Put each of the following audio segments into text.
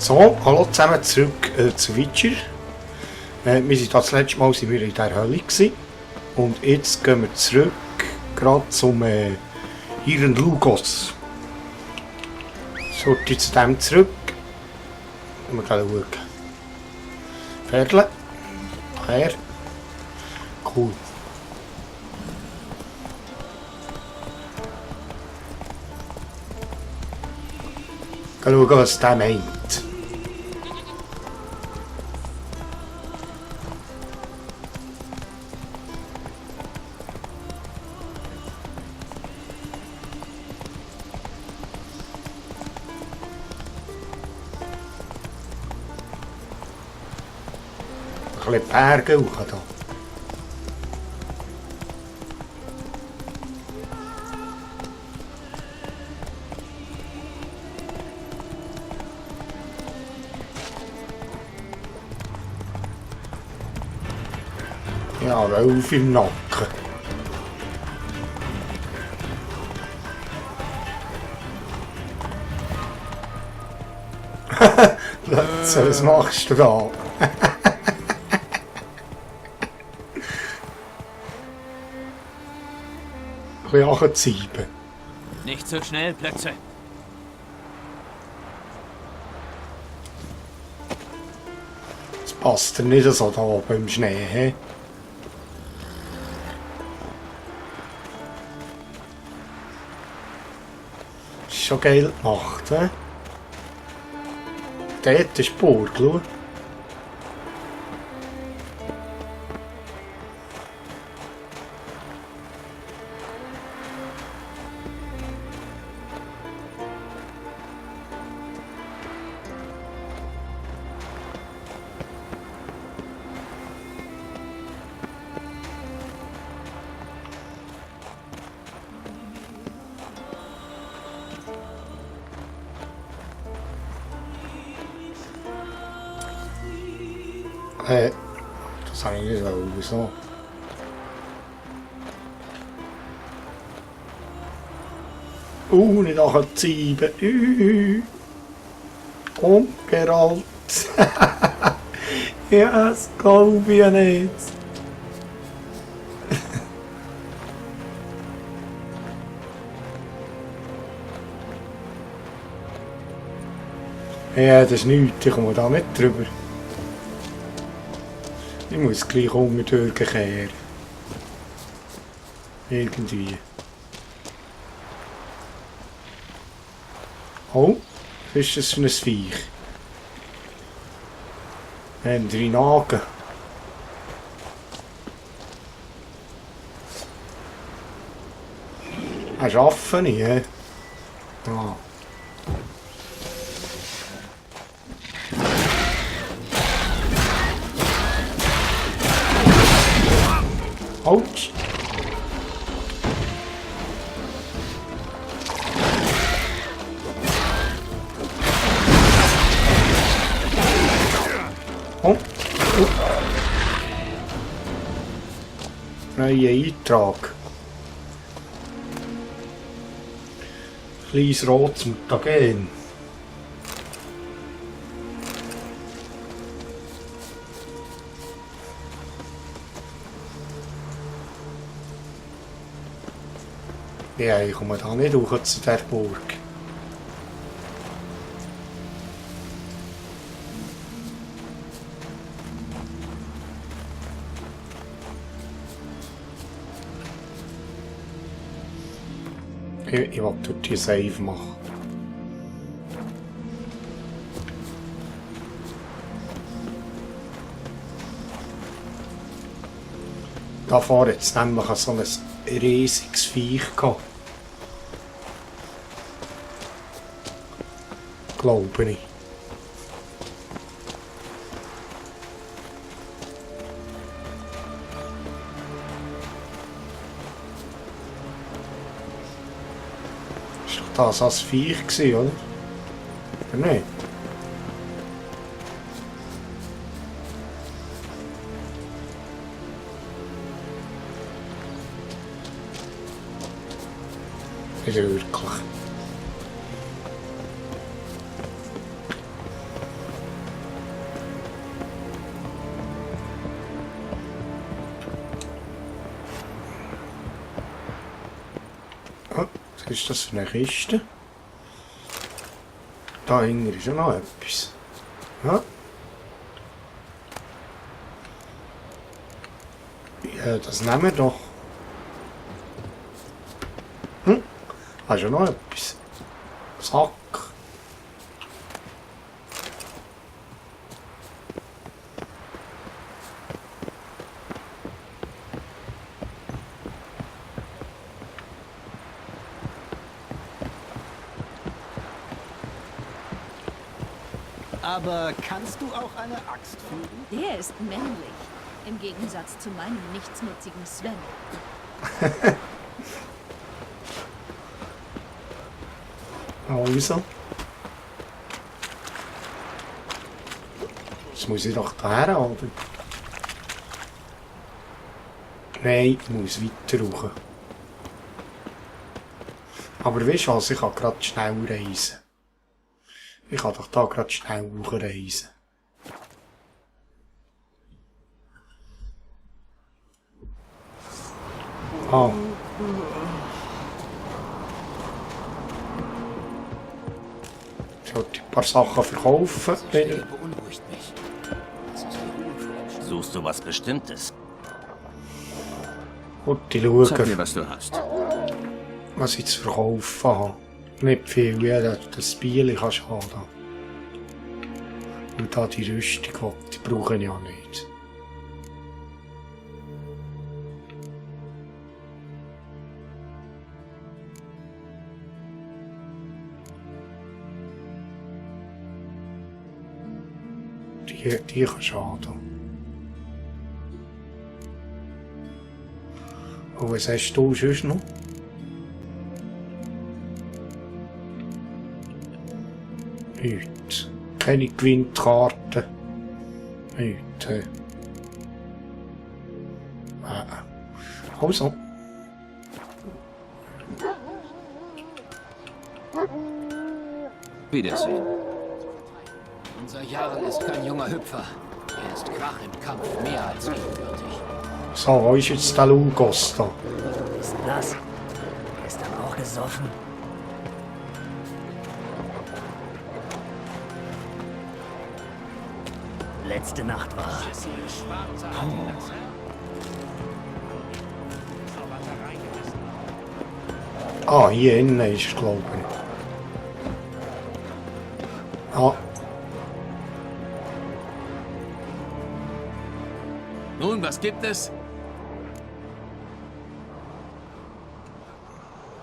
So, hallo zusammen zurück zu Witcher. Wir sind das letzte Mal in der Hölle gewesen. Und jetzt gehen wir zurück, gerade zum hier in Lugos. Sollte ich zu dem zurück. Wir schauen. Pferdle. Her. Cool. Schauen, was der meint. Ein bisschen Berge hoch da. Ja, Wolf im Nacken. Was machst du da? Ein bisschen anziehen. Nicht so schnell, Plötze. Das passt ja nicht so da oben im Schnee. He? Ist schon geil gemacht. He? Dort ist die Burg, schau. Das habe ich nicht so. Nicht nachher ziehen. Komm, Geralt. Ja, das glaube ich nicht. Ja, das ist nichts. Ich komme da nicht drüber. Ich muss gleich unten durchkehren. Irgendwie. Oh, was ist das für ein Viech? Wir haben 3 Nagen. Er schafft nicht, hä? Ah. Autsch! Oh! Neuer Eintrag. Kleines rotes Mutagen. Ja, ich komme da nicht hoch zu der Burg. Ich will dort die Save machen. Da vorne jetzt nämlich so ein riesiges Viech gehabt. Glaube ich. Ist doch das als Viech gewesen, oder? Oder nicht? Ist er wirklich? Was ist das für eine Kiste? Da hinten ist ja noch etwas. Ja. Ja, das nehmen wir doch. Hm? Da ist ja noch etwas. Sack. Aber kannst du auch eine Axt führen? Der ist männlich. Im Gegensatz zu meinem nichtsnutzigen Sven. Also. Das muss ich doch daher haben. Nein, ich muss weiter rauf. Aber weißt du was, ich kann gerade schnell reisen. Ich kann doch da gerade schnell hochreisen. Ah. Ich sollte ein paar Sachen verkaufen. Beunruhigt mich. Das ist die Ruhe für ein Suchst du was Bestimmtes? Gut, ich Sag mir, schaue, was du hast. was ich zu verkaufen habe. Nicht viel, ja, das Bier kannst du haben. Und da die Rüstung, die brauche ich ja nicht. Die kannst du haben. Und was hast du sonst noch? Nichts. Keine Gewinnkarten. Nichts. Also. Wiedersehen. Unser Jarl ist kein junger Hüpfer. Er ist Krach im Kampf mehr als ebenbürtig. So, wo ist jetzt der Lugos da? Ist das? Gestern auch gesoffen? Letzte Nacht war. Ah, hier innen ist es, glaube ich. Ah, Nun, was gibt es?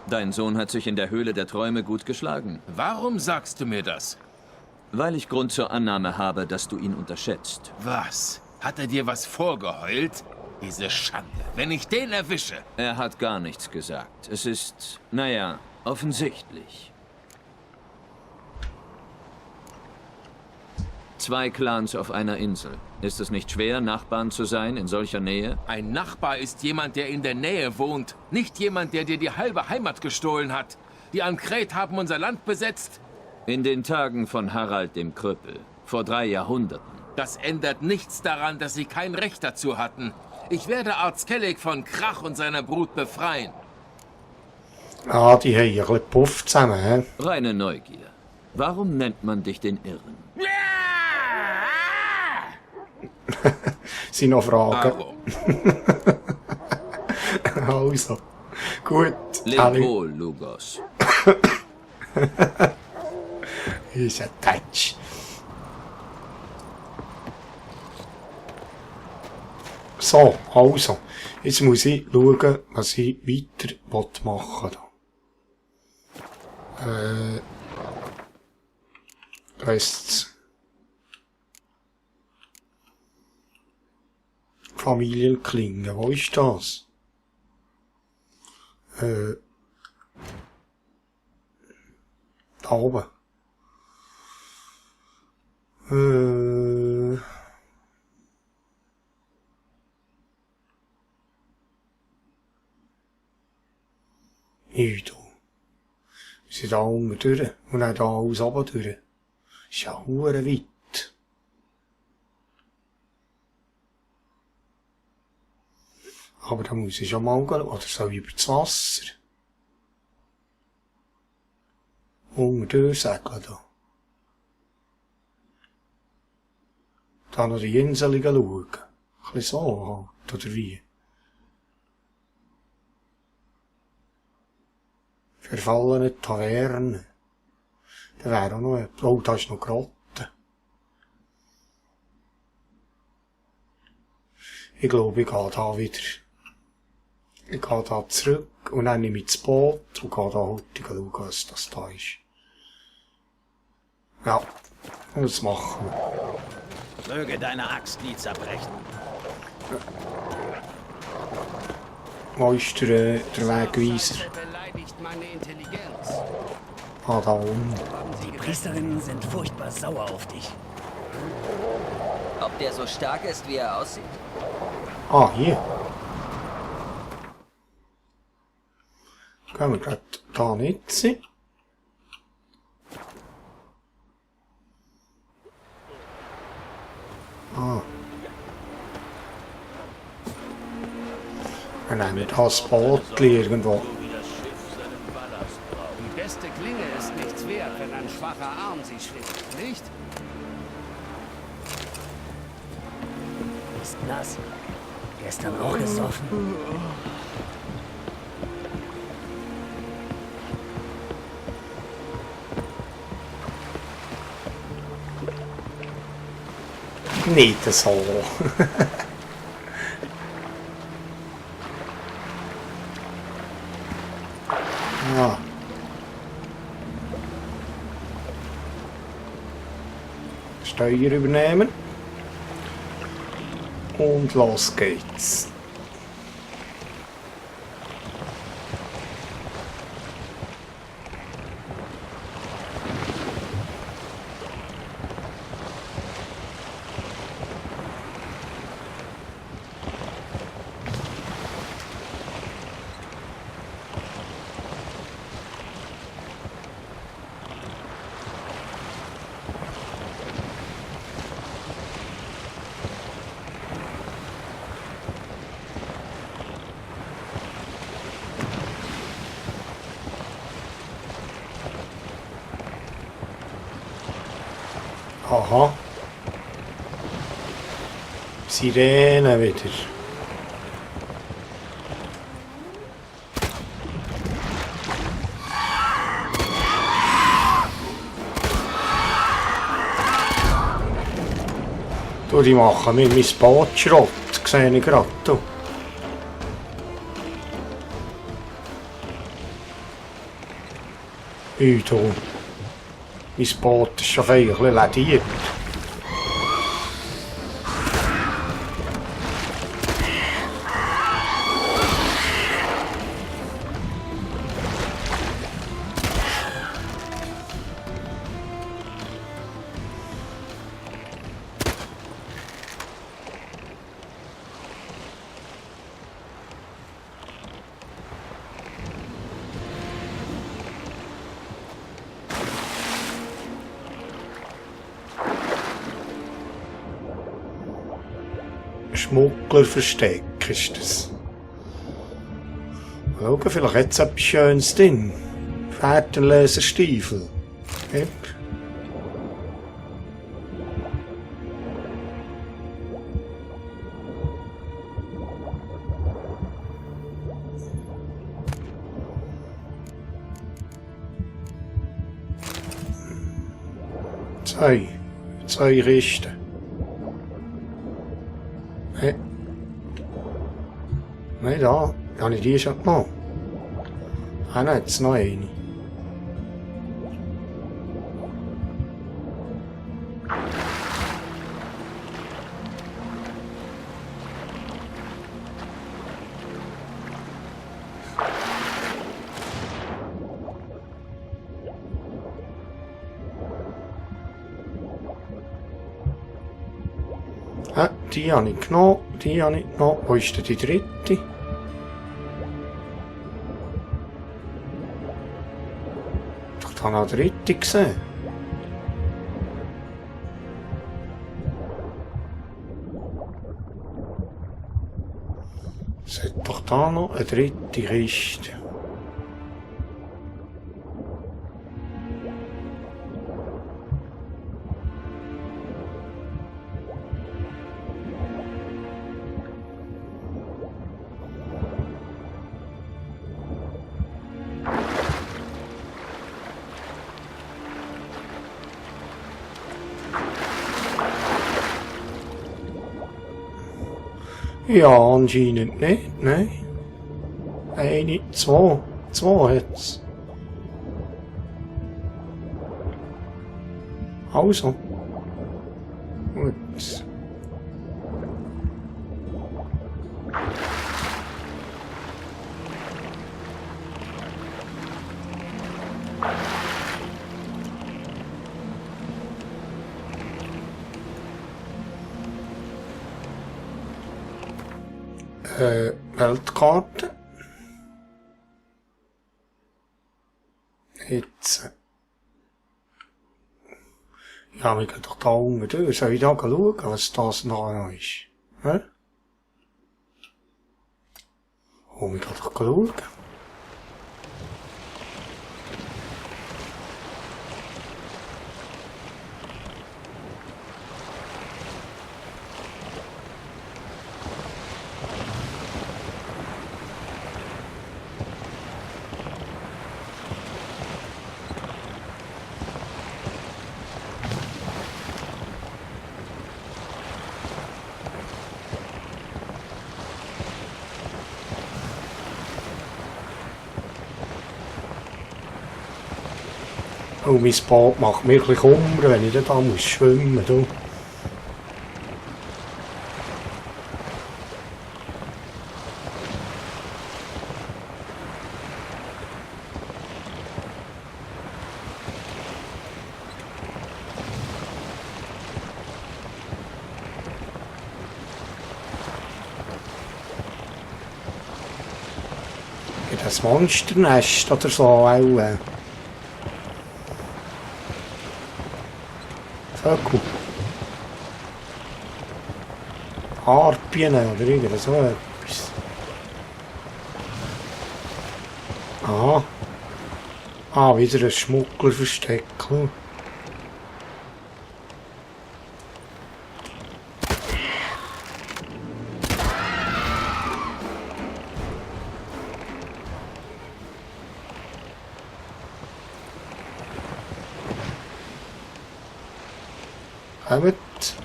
Dein Sohn hat sich in der Höhle der Träume gut geschlagen. Warum sagst du mir das? Weil ich Grund zur Annahme habe, dass du ihn unterschätzt. Was? Hat er dir was vorgeheult? Diese Schande. Wenn ich den erwische. Er hat gar nichts gesagt. Es ist, naja, offensichtlich. 2 Clans auf einer Insel. Ist es nicht schwer, Nachbarn zu sein in solcher Nähe? Ein Nachbar ist jemand, der in der Nähe wohnt. Nicht jemand, der dir die halbe Heimat gestohlen hat. Die Ankret haben unser Land besetzt. In den Tagen von Harald dem Krüppel, vor 3 Jahrhunderten. Das ändert nichts daran, dass sie kein Recht dazu hatten. Ich werde Arzkellig von Krach und seiner Brut befreien. ah, die haben ein bisschen Puff zusammen, hä? Reine Neugier. Warum nennt man dich den Irren? Sind noch Fragen? Warum? Also. Gut. Leb Ali wohl, Lugos. ist ein Touch. So, also. Jetzt muss ich schauen, was ich weiter machen will. Da ist's. Familienklingen, wo ist das? Da oben. Hier, da. Wir sind da unten durch. Und dann da alles runter durch. Ist ja hure weit. Aber da muss ich schon mal gehen. Oder so über das Wasser. unter durchsegeln da. Da noch die Insel schauen. Ein bisschen so halt, oder wie? Verfallene Taverne. Da wäre auch noch ein... Oh, da ist noch Grotte. Ich glaube, ich gehe da wieder. Ich gehe da zurück und dann nehme ich das Boot und gehe da heute schauen, was das da ist. Ja, das machen wir. Möge deine Axt nie zerbrechen. Wo ist der Wegweiser? Beleidigt meine Intelligenz. Ah, da unten. Die Priesterinnen sind furchtbar sauer auf dich. Ob der so stark ist, wie er aussieht? Ah, hier. Gehen wir gerade da nicht sein. Ah. Wir nehmen das Boot irgendwo. Die beste Klinge ist nichts wert, wenn ein schwacher Arm sie schlägt, nicht? Ist nass. Gestern auch gesoffen. Nicht so. Ja. Steuer übernehmen. Und los geht's. Aha. Sirene wieder. Du, die machen mir mein Boot Schrott, sehe ich gerade. Du. Du. Mein Boot ist schon ein bisschen lediert. Schmugglerversteck ist das. Schauen, vielleicht hat es etwas Schönes drin. Fährtenleserstiefel. Yep. Zwei Risten. Nein, da habe ich die schon genommen. Ah, nein, jetzt noch eine. Ah, die habe ich genommen, die habe ich genommen. Wo ist denn die dritte? Ich habe noch eine dritte gesehen. Es hat doch da noch eine dritte Kiste. Ja, anscheinend nicht, nein. Eine, zwei. Zwei hat's. Also. Gut. Weltkarte. Jetzt. Ja, wir gehen doch da unten durch. Soll ich da schauen, was das noch ist? Hä? Oh, wir gehen doch schauen. Oh, mein Boot macht mir ein bisschen Kummer, wenn ich da muss schwimmen muss. Das Monsternest oder so auch. Vögel. Harpien oder irgend so etwas. Aha. Ah, wieder ein Schmugglerversteck. Kommt,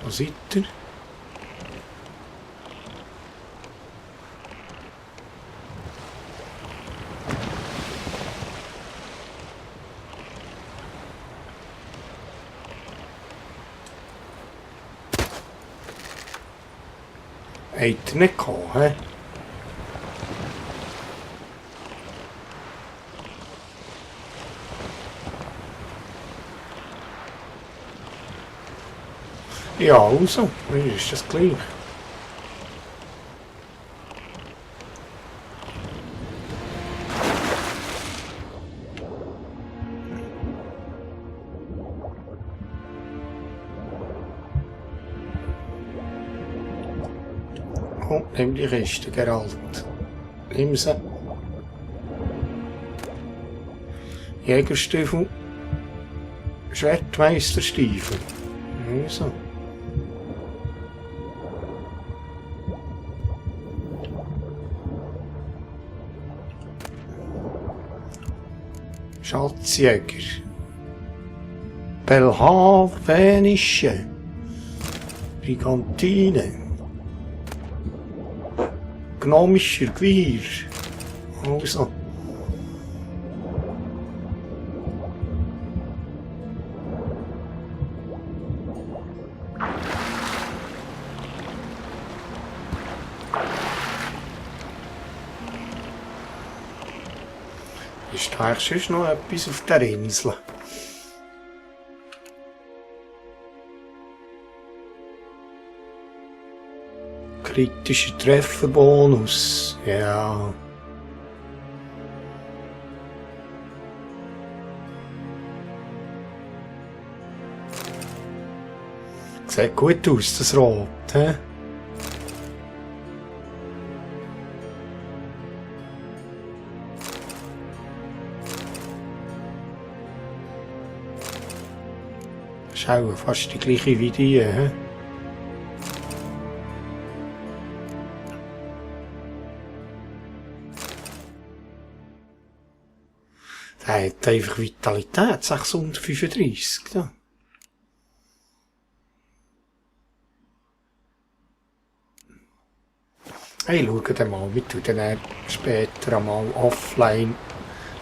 wo seid ihr? Habt ihr nicht gekommen, hä? Ja, also, mir ist das gleich. Oh, nimm die Kiste, Geralt. Nimm sie. Jägerstiefel. Schwertmeisterstiefel. Also. Schatzjäger. Belhavenische. Brigantine. Gnomischer Gewirr. Also. Ist da eigentlich noch etwas auf der Insel? Kritischer Trefferbonus. Ja. Sieht gut aus, das Rot, hä? Das ist auch fast die gleiche wie die, hä? Der hat einfach Vitalität, 635. Da. Ich schaue dann mal, wir tun dann später einmal offline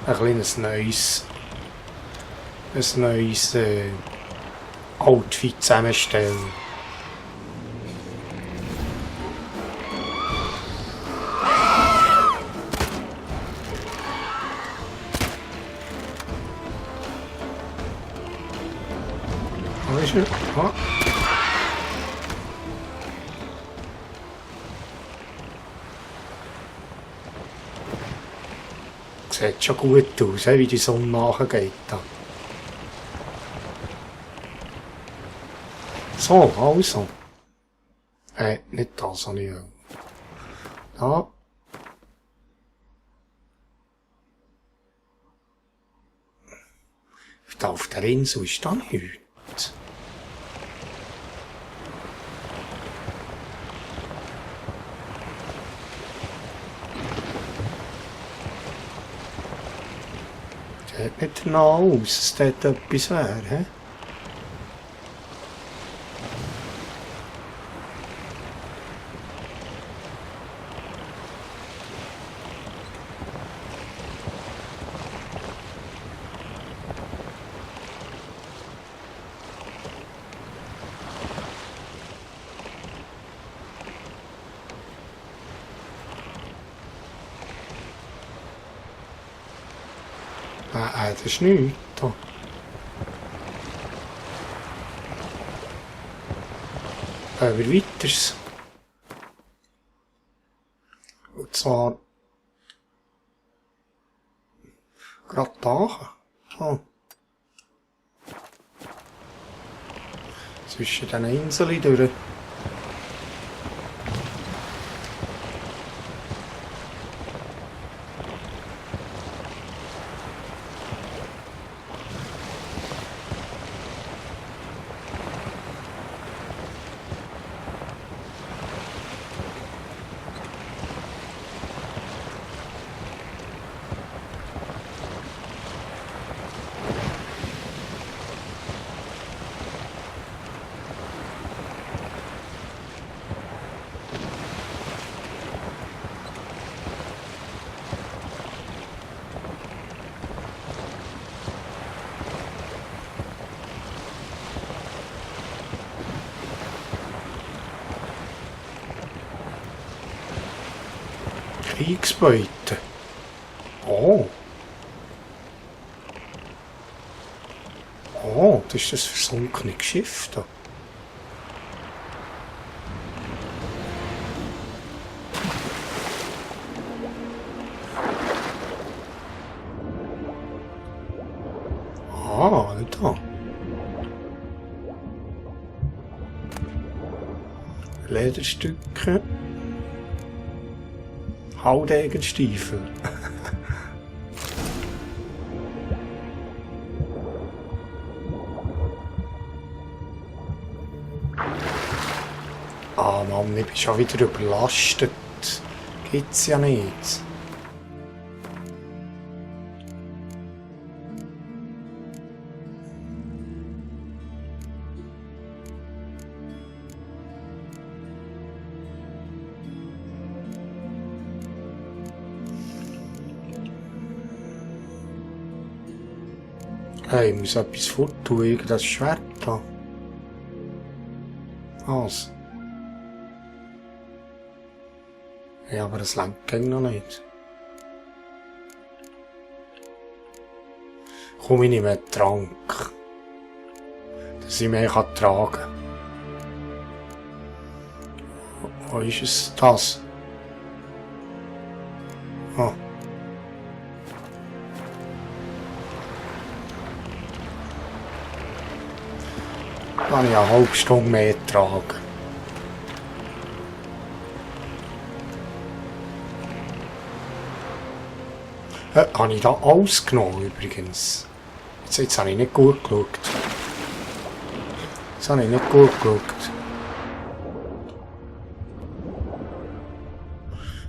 ein kleines neues Outfit zusammenstellen. Wo ist er? Ah. Sieht schon gut aus, wie die Sonne nachgeht. So, also. Nicht das, habe ich da. Da auf der Insel ist da nichts. Sieht nicht danach aus, dass dort etwas wäre, hä? Das ist nichts. Aber weiters. Und zwar gerade da. So. Zwischen diesen Inseln durch. Kriegsbeute. Oh. Oh, das ist das versunkene Schiff da. Ah, da. Lederstücke. Haudegenstiefel. Ah Mann, ich bin schon wieder überlastet. Gibt's ja nicht. Hey, ich muss etwas forttun, irgendein Schwert da. Was? Ja, aber das langt noch nicht. Komm, ich nehme einen Trank. Dass ich mehr tragen kann. Wo ist es? Das? Ah. Kann ich eine halbe Stunde mehr tragen. Habe ich da alles genommen übrigens? Jetzt habe ich nicht gut geschaut. Jetzt habe ich nicht gut geschaut.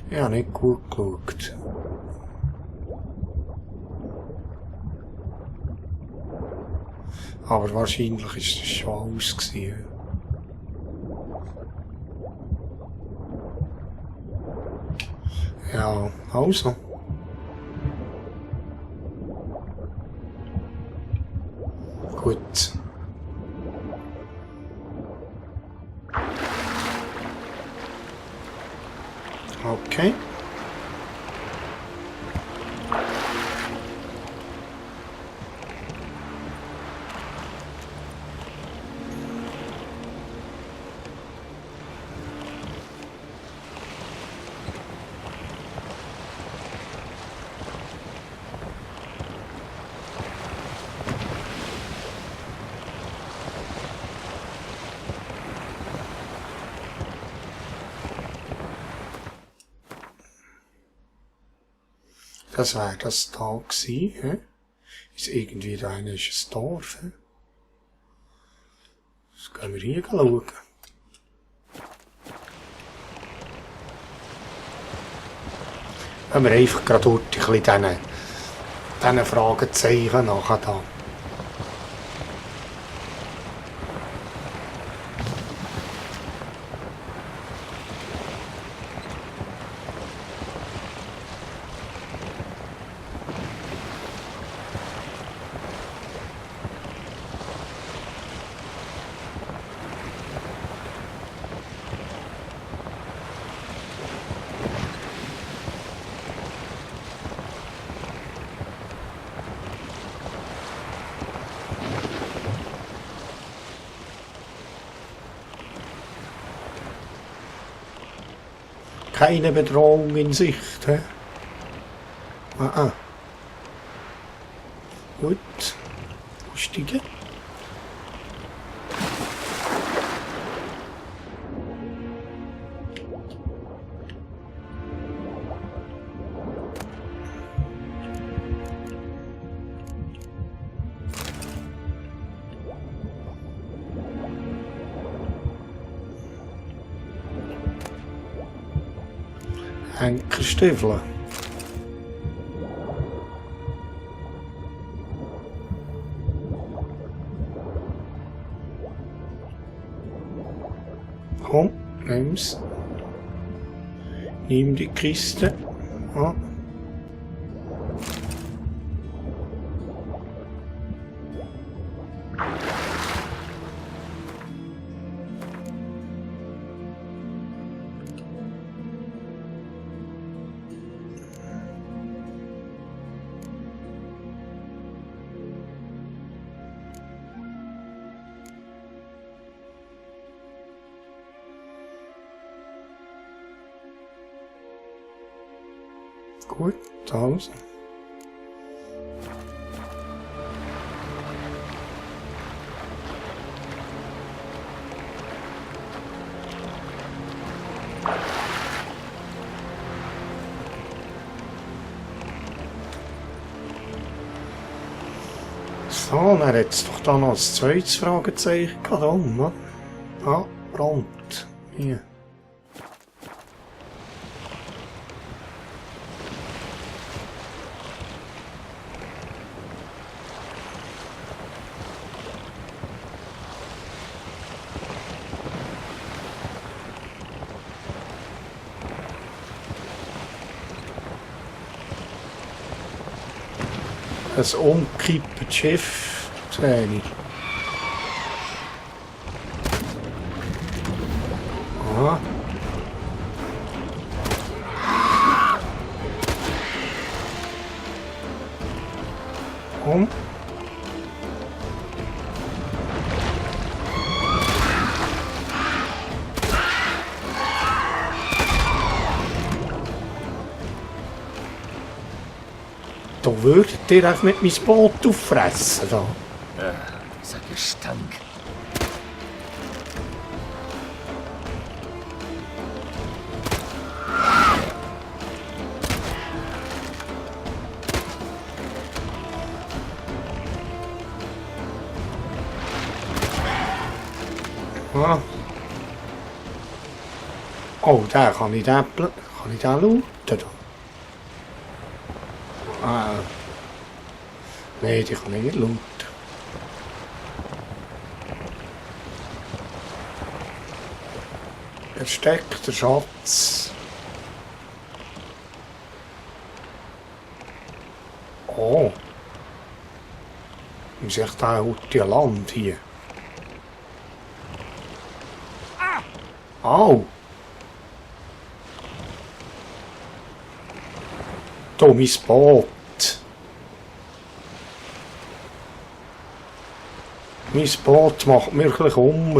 Ich habe nicht gut geschaut. Aber wahrscheinlich war das schon alles gewesen. Ja, also. Gut. Okay. Das wäre das da gewesen, hä? Ist irgendwie da ein Dorf, hä? Das können wir hier schauen. Wenn wir einfach gerade dort ein bisschen diesen Fragezeichen nachher da. Keine Bedrohung in Sicht, hä? Ah. Gut. Aussteigen. Henkerstiefel. Komm, nimm's. Nimm die Kiste. Ja. Gut, also. So, dann hat es doch da noch ein zweites Fragezeichen gehabt, ne? Ah, Brand. Hier. Das umgekippte Schiff, sehe ich. Aha. Komm. Da würdet ihr auch mit meinem Boot auffressen. Da. Dieser Gestank. Ah. Oh, da kann ich den looten. Da. Ah. Nee, die kann ich nicht looten. Versteckter Schatz. Oh. Muss ich da heute Land hier? Au! Da, mein Boot. Mein Boot macht mir wirklich um.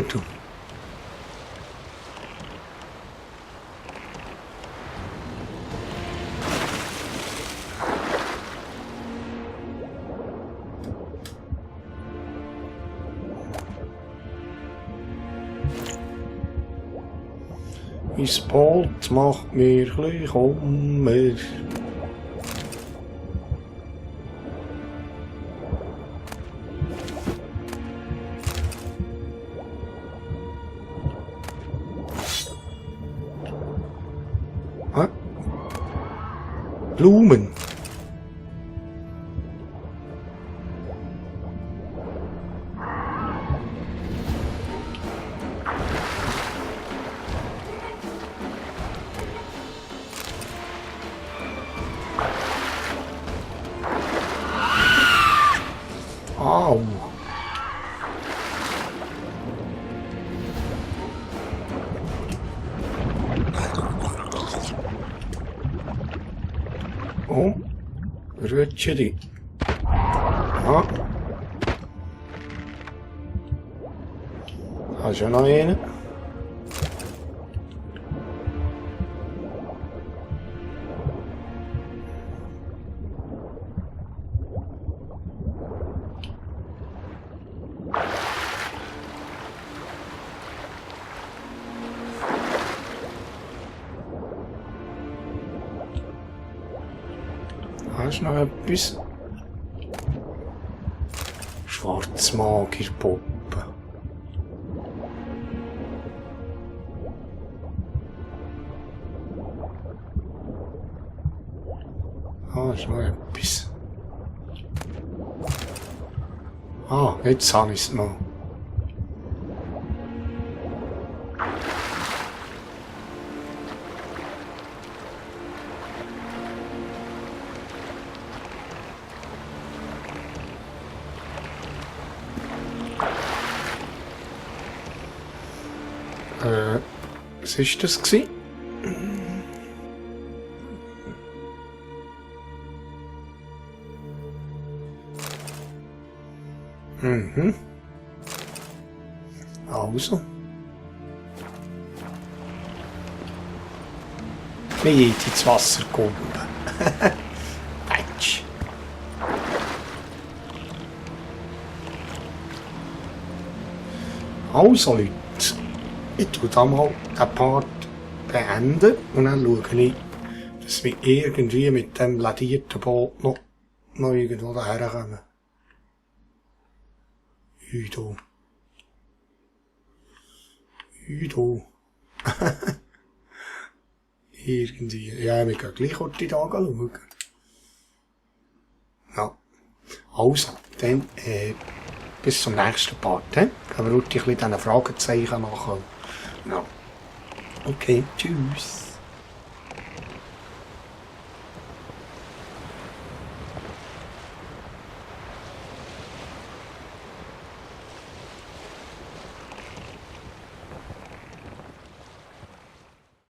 Mein Boot macht mir gleich Kummer. Hä? Blumen. Au. Oh, Rötscheri. Ja. Hast du noch einen? Hast du noch etwas? Schwarzmagierpuppe. Hast du noch etwas? Ah, jetzt habe ich es noch. Was ist das gsi? Mhm. Also. Wie ins Wasser kommen. Patsch. Also Leute, ich tue da mal den Part beenden und dann schaue ich, dass wir irgendwie mit dem ladierten Boot noch irgendwo daher kommen. Hüdo. Hüdo. Irgendwie. Ja, wir gehen gleich heute da schauen. Ja. Also, dann, bis zum nächsten Part. Dann wir heute ein bisschen diesen Fragezeichen machen. Ja. Okay, tschüss.